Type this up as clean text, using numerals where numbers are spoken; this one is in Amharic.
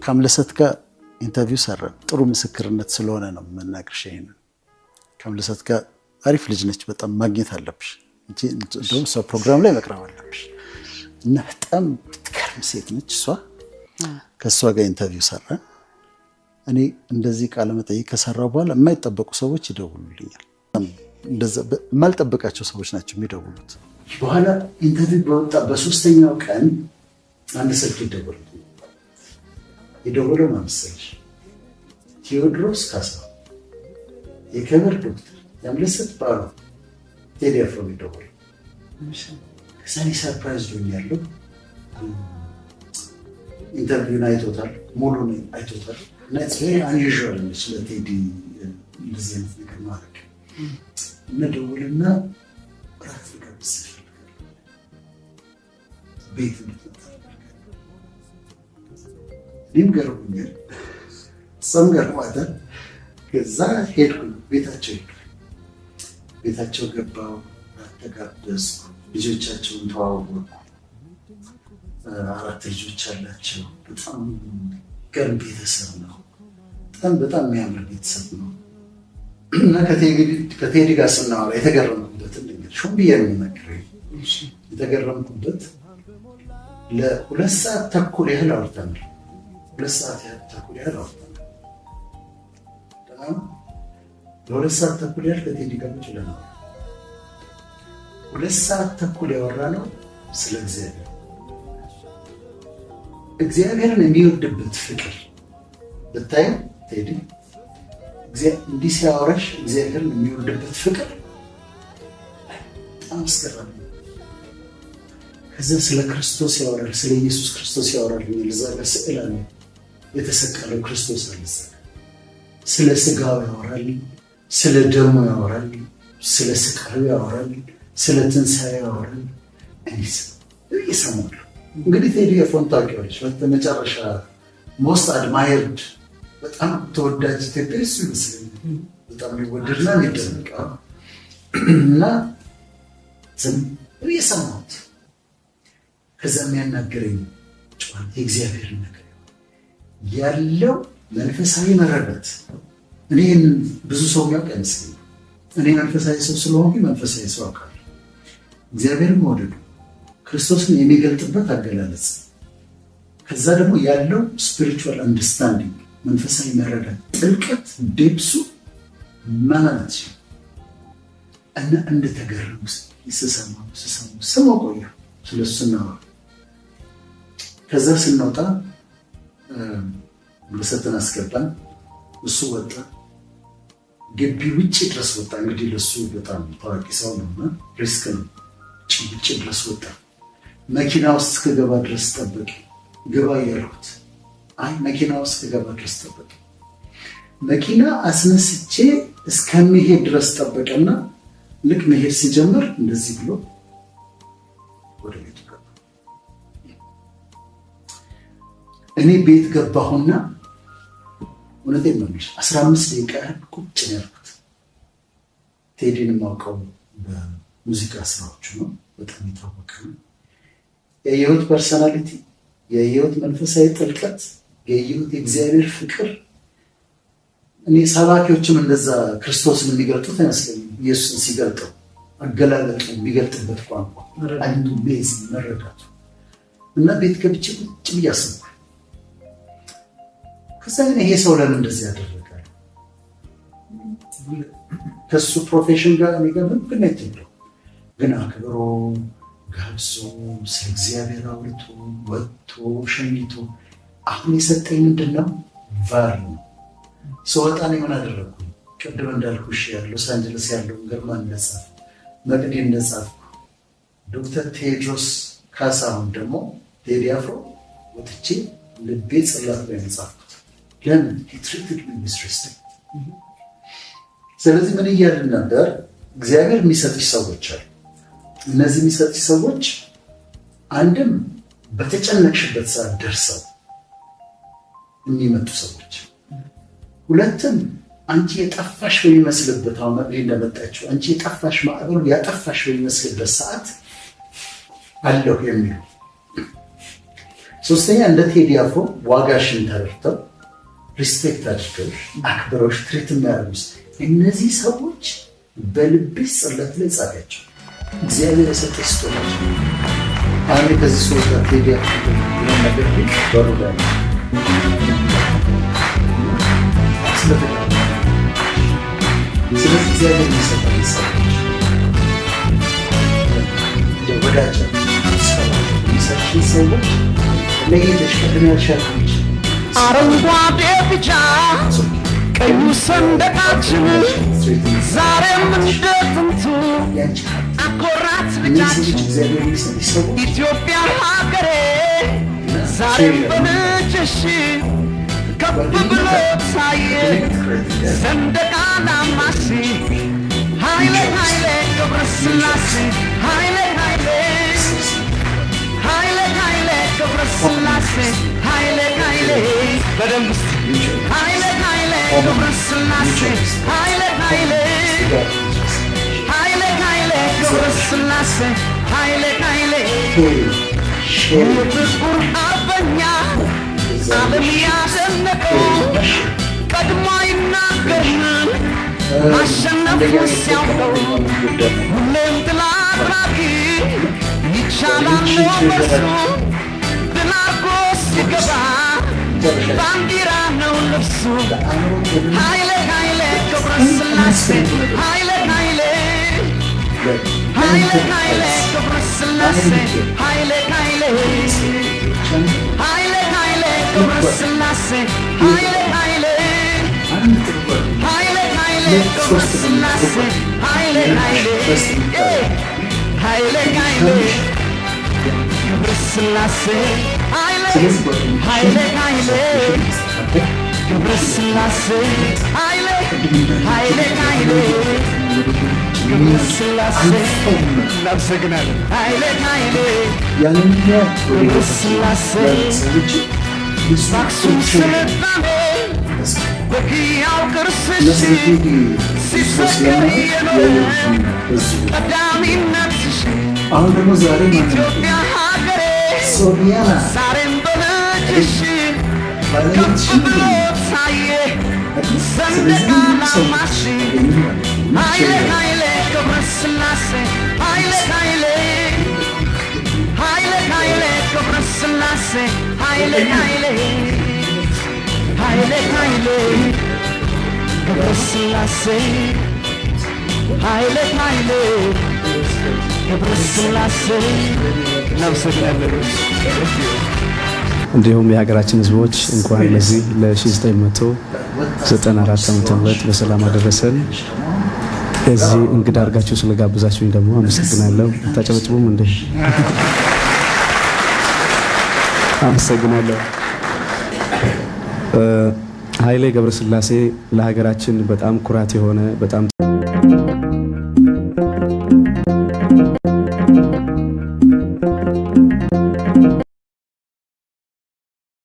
ከአምለሰት ጋር interview ሰራን። ጥሩ ምስክርነት ስለሆነ ነው የምናገርሽ። ይሄንን ከአምለሰት ጋር አሪፍ ልጅ ነች፣ በጣም ማግኘት አለብሽ እንጂ እንደውም እሷ ፕሮግራም ላይ መቅረብ አለብሽ። እና በጣም የምትገርም ሴት ነች እሷ። ከእሷ ጋር interview ሰራን። እኔ እንደዚህ ቃለ መጠይቅ ከሰራው በኋላ የማይጠበቁ ሰዎች ይደውሉልኛል። የማልጠበቃቸው ሰዎች ናቸው የሚደውሉት። በኋላ interview በወጣ በሶስተኛው ቀን አንድ ስልክ ይደወልልኛል። የደወለው ማን መሰለሽ? ቴዎድሮስ ካሳሁን፣ የክብር ዶክተር የአምለሰት በዓሉ፣ ቴዲ አፍሮ የደወለው። ከዛ እኔ surprise ሆኛለሁ። Interview ን አይቶታል፣ ሙሉን አይቶታል። እና it's very unusual ለቴዲ እንደዚህ አይነት ነገር ማድረግ። እና ደውልና እራት ልጋብዝህ እፈልጋለሁ፣ ቤት እንድትመጣ እፈልጋለሁ። እኔም ገርሞኛል፣ እሷም ገርሟታል። ከዛ ሄድኩኝ፣ ቤታቸው ሄድኩኝ። ቤታቸው ገባሁ፣ እራት ተጋበዝኩ፣ ልጆቻቸውን ተዋወቅኩ። አራት ልጆች አላቸው። በጣም ገርም ቤተሰብ ነው። በጣም በጣም የሚያምር ቤተሰብ ነው። እና ከቴዲ ጋር ስናወራ የተገረምኩበትን ልንገርሽ፣ ሆን ብዬ ነው የምነግርህ። የተገረምኩበት ለ2 ሰዓት ተኩል ያህል አውርተናል። 2 ሰዓት ያህል ተኩል ያህል አውርተናል። በጣም ለ2 ሰዓት ተኩል ያህል ከቴዲ ጋር ቁጭ ብለናል። 2 ሰዓት ተኩል ያወራነው ስለ እግዚአብሔር፣ እግዚአብሔርን የሚወድበት ፍቅር ብታይ፣ ቴዲ እንዲህ ሲያወራሽ እግዚአብሔርን የሚወድበት ፍቅር በጣም አስገራሚ ነው። ከዛ ስለ ክርስቶስ ያወራል፣ ስለ ኢየሱስ ክርስቶስ ያወራል። እዛ ጋር ስዕል አለ፣ የተሰቀለው ክርስቶስ አለ። እዛ ጋር ስለ ስጋው ያወራል፣ ስለ ደሙ ያወራል፣ ስለ ስቃዩ ያወራል፣ ስለ ትንሣኤ ያወራል። እኔ እየሰማሁ እንግዲህ ቴዲ አፍሮን ታውቂዋለሽ። መጨረሻ most admired፣ በጣም ተወዳጅ ኢትዮጵያ እሱ ይመስለኛል። በጣም የሚወደድና የሚደነቅ እና ዝም እየሰማሁት ከዛ የሚያናገረኝ ጨዋታ የእግዚአብሔርን ነገር ያለው መንፈሳዊ መረዳት፣ እኔ ይህንን ብዙ ሰው የሚያውቅ አይመስለኝም። እኔ መንፈሳዊ ሰው ስለሆንኩ መንፈሳዊ ሰው አውቃለሁ። እግዚአብሔርን መውደዱ፣ ክርስቶስን የሚገልጥበት አገላለጽ፣ ከዛ ደግሞ ያለው spiritual understanding፣ መንፈሳዊ መረዳት ጥልቀት depth ኡ ማለት እና እንደተገረሙ ስሰማው ስሰማው ስሰማው ቆየሁ ስለሱ ስናወራ። ከዛ ስንወጣ አምለሰትን አስገባን። እሱ ወጣ፣ ግቢ ውጭ ድረስ ወጣ። እንግዲህ ለሱ በጣም ታዋቂ ሰው ነውና risk ነው። ውጭ ድረስ ወጣ። መኪና ውስጥ እስክገባ ድረስ ጠበቅ። ግባ እያልኩት አይ፣ መኪና ውስጥ እስክገባ ድረስ ጠበቅ። መኪና አስነስቼ እስከሚሄድ ድረስ ጠበቀና ልክ መሄድ ሲጀምር እንደዚህ ብሎ ወደ ቤቱ ገባ። እኔ ቤት ገባሁና እውነቴን ነው የምልሽ 15 ደቂቃ ያህል ቁጭ ነው ያልኩት። ቴዲን የማውቀው በሙዚቃ ስራዎቹ ነው። በጣም የታወቀ ነው። የህይወት personality፣ የህይወት መንፈሳዊ ጥልቀት፣ የህይወት የእግዚአብሔር ፍቅር፣ እኔ ሰባኪዎችም እንደዛ ክርስቶስን የሚገልጡት አይመስለኝም። ኢየሱስን ሲገልጠው አገላለጡ፣ የሚገልጥበት ቋንቋ አንዱ amazing መረዳቱ እና ቤት ገብቼ ቁጭ ብዬ አሰብኩ። ከዛ ግን ይሄ ሰው ለምን እንደዚህ ያደረጋል? ከሱ profession ጋር እኔ ጋር ምንም ግንኙነት የለውም። ግን አክብሮ ጋብዞ ስለ እግዚአብሔር አውርቶ ወጥቶ ሸኝቶ አሁን የሰጠኝ ምንድን ነው? Value ነው። ስወጣ እኔ ምን አደረግኩኝ? ቅድም እንዳልኩሽ ሎስ አንጀለስ ያለውን ግርማ እንደጻፍ፣ መቅዲ እንደጻፍኩ፣ ዶክተር ቴዎድሮስ ካሳሁን ደግሞ ቴዲ አፍሮ ወጥቼ ልቤ ጽላት ላይ ነው። ለምን? Treated me with respect። ስለዚህ ምን እያልን ነበር? እግዚአብሔር የሚሰጥሽ ሰዎች አሉ። እነዚህ የሚሰጥሽ ሰዎች አንድም በተጨነቅሽበት ሰዓት ደርሰው የሚመጡ ሰዎች፣ ሁለትም አንቺ የጠፋሽ በሚመስልበት፣ አሁን መቅዲ እንደመጣችው አንቺ የጠፋሽ፣ ማዕበሉ ያጠፋሽ በሚመስልበት ሰዓት አለሁ የሚሉ። ሶስተኛ፣ እንደ ቴዲ አፍሮ ዋጋሽን ተረድተው respect አድርገውሽ አክብረውሽ treat የሚያደርጉሽ እነዚህ ሰዎች በልብሽ ጽላት ላይ ጻፊያቸው። እግዚአብሔር የሰጠሽ ስጦታዎች። አሁን ከዚህ ሰዎች ጋር ቴዲ አፍሮ የሆነ ነገር ቢል በሩ ላይ ስለተቀ። ስለዚህ እግዚአብሔር የሚሰጠን ሰዎች ወዳጅ የሚሰጥሽን ሰዎች ለይተሽ ቅድም ያልሻልኩሽ። አረንጓዴ፣ ቢጫ፣ ቀዩ ሰንደቃችን ዛሬም እንደ ጥንቱ ያንቺ አኮራት እነዚህ ሰዎች ልጃችን እግዚአብሔር የሚሰጥሽ ሰዎች ኢትዮጵያ ሀገሬ ዛሬም በልጅሽ ከፍ ብሎ ታየ ሰንደቅ ዓላማሽ። ኃይሌ ኃይሌ ገብረ ሥላሴ፣ ኃይሌ ኃይሌ፣ ኃይሌ ኃይሌ ገብረ ሥላሴ፣ ኃይሌ ኃይሌ፣ በደንብ እስቲ፣ ኃይሌ ኃይሌ ገብረ ሥላሴ፣ ኃይሌ ኃይሌ፣ ኃይሌ ኃይሌ ገብረ ሥላሴ፣ ኃይሌ ኃይሌ፣ የጥቁር አርበኛ ዓለም ያደነቀው ቀድሞ አይናገርም ማሸነፉ ሲያውቀው፣ ሁሌም ድል አድራጊ ይቻላል ነው በርሱ፣ ድል አድርጎ ሲገባ ባንዲራ ነው ልብሱ። ኃይሌ ኃይሌ ገብረ ሥላሴ፣ ኃይሌ ኃይሌ፣ ኃይሌ ኃይሌ ገብረ ሥላሴ፣ ኃይሌ ኃይሌ፣ ኃይሌ ኃይሌ ገብረ ሥላሴ፣ ኃይሌ ኃይሌ፣ ኃይሌ ኃይሌ ገብረ ሥላሴ፣ ኃይሌ ኃይሌ፣ ኃይሌ ኃይሌ ገብረ ሥላሴ፣ ኃይሌ ኃይሌ፣ ኃይሌ ገብረ ሥላሴ፣ ኃይሌ ኃይሌ፣ ኃይሌ ገብረ ሥላሴ። እናመሰግናለን። ኃይሌ ኃይሌ ገብረ ሥላሴ፣ በአክሱም ስልጣኔ በሕያው ቅርስሽ ሲዘከር የኖረ ቀዳሚነትሽ አሁን ደግሞ ዛሬ ኢትዮጵያ ሀገሬ ሶሊያና ዛሬም በልጅሽ ከፍ ብሎ ታየ ሰንደቅ ዓላማሽ። ኃይሌ ኃይሌ ገብረ ሥላሴ፣ ኃይሌ ኃይሌ፣ ኃይሌ ኃይሌ ገብረ ሥላሴ፣ ኃይሌ ኃይሌ፣ ኃይሌ ኃይሌ ገብረ ሥላሴ፣ ኃይሌ ኃይሌ ገብረ ሥላሴ። እናመሰግናለን። እንዲሁም የሀገራችን ሕዝቦች እንኳን ለዚህ ለ1994 ዓ.ም. በሰላም አደረሰን። ለዚህ እንግዳ አድርጋችሁ ስለጋበዛችሁኝ ደግሞ አመሰግናለሁ። ታጨበጭቡም እንዴ? አመሰግናለሁ። ኃይሌ ገብረስላሴ ለሀገራችን በጣም ኩራት የሆነ በጣም